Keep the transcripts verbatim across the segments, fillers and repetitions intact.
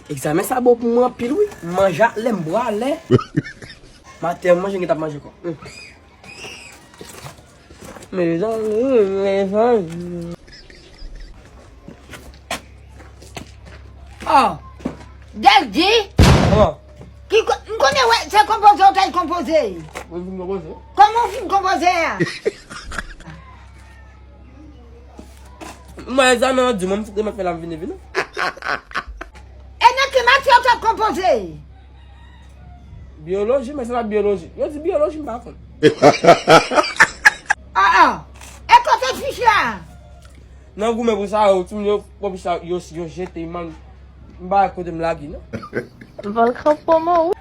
Egzamen sa bon pou mwen anpil, wi. M manje ak lè, m bwè ak lè. Maten, m manje, m gentan ap manje ankò. Mm. Mezanmi, mezanmi. Oh, Dèldi! Kòman? Ki ko-, m konnen, wè, se konpoze w t al konpoze. Mwen vin konpoze. Kòman w fin konpoze a? Mwen egzamen an di, mwen m fout remèt fè la m vini, vini. E nan ki matyè w t ap konpoze? Biyoloji, men se pa biyoloji. Yo di biyoloji, m pa konn. Ah, ah. E kote fich la? Nan goumen pou sa, yo, timoun yo, pran fich la, yo, yo jete, man. M pa kote m lage, non. Volkan pran mò, wi.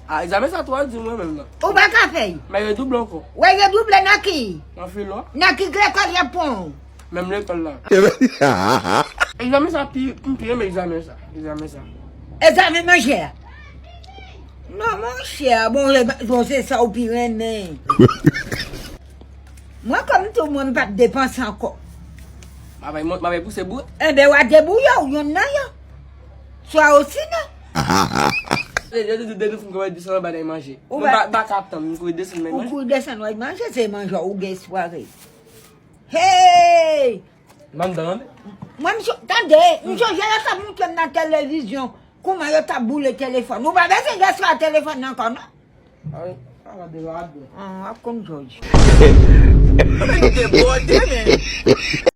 Ah, egzamen sa tou a di mwen menm nan. Ou pa ka fè l. Men redouble ankò. Wè, redouble nan ki? Nan filo. Nan ki lekòl y ap pran w? Menm lekòl la. Egzamen sa pi, m pi renmen egzamen sa. Egzamen sa. Egzamen manje a. Non, monchè, bon, e, bon, se sa ou pi renmen. Mwen, kòm tou moun pa t depanse ankò. M ap, m ap pouse bout. Enben, w a debouye w, youn nan yo. Swa osi non. Yo di depi m kouri desann anba nan manje. Ou mwen pa, pa ka tann, m kouri desann nan manje. Ou kouri desann nan manje, se manje ou gen espwa. Hey! Mwen m tande. Mwen, m so-, tande, m sonje lè sa montre m nan televizyon, kouman yo t ap boule telefòn. Ou pa bezwen gen swa telefòn nan ankò, non? Ay, ala de la de. Ah, w ap konn jòj. Ou menm debòde, men.